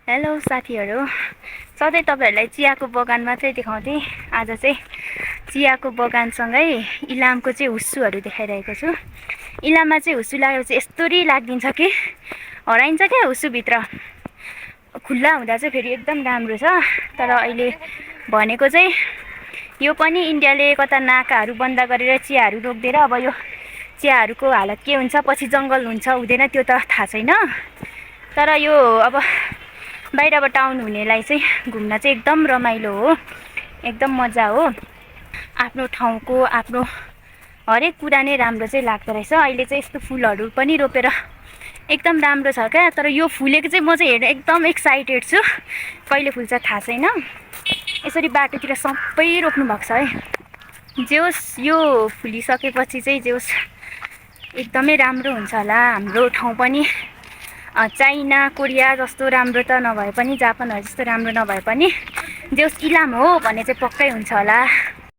Hello साथीहरू, सधैँ तपाईँहरूलाई चियाको बगान मात्रै देखाउँथेँ। आज चाहिँ चियाको बगानसँगै इलामको चाहिँ हुस्सुहरू देखाइरहेको छु। इलाममा चाहिँ हुस्सु लागेर चाहिँ यस्तोरी लाग्दिन्छ कि हराइन्छ क्या। हुस्सुभित्र खुल्ला हुँदा चाहिँ फेरि एकदम राम्रो छ। तर अहिले भनेको चाहिँ यो पनि इन्डियाले कता नाकाहरू बन्द गरेर चियाहरू रोकिदिएर अब यो चियाहरूको हालत के हुन्छ, पछि जङ्गल हुन्छ हुँदैन त्यो त थाहा छैन। तर यो अब बाहिरबाट आउनुहुनेलाई चाहिँ घुम्न चाहिँ एकदम रमाइलो हो, एकदम मजा हो। आफ्नो ठाउँको आफ्नो हरेक कुरा नै राम्रो चाहिँ लाग्दो रहेछ। अहिले चाहिँ यस्तो फुलहरू पनि रोपेर एकदम राम्रो छ क्या। तर यो फुलेको चाहिँ म चाहिँ हेर्न एकदम एक्साइटेड छु। कहिले फुल्छ थाहा छैन। यसरी बाटोतिर सबै रोप्नु भएको छ है। जे होस् यो फुलिसकेपछि चाहिँ जे होस् एकदमै राम्रो हुन्छ होला। हाम्रो ठाउँ पनि चाइना कोरिया जस्तो राम्रो त नभए पनि, जापानहरू जस्तो राम्रो नभए पनि जे होस् इलाम हो भने चाहिँ पक्कै हुन्छ होला।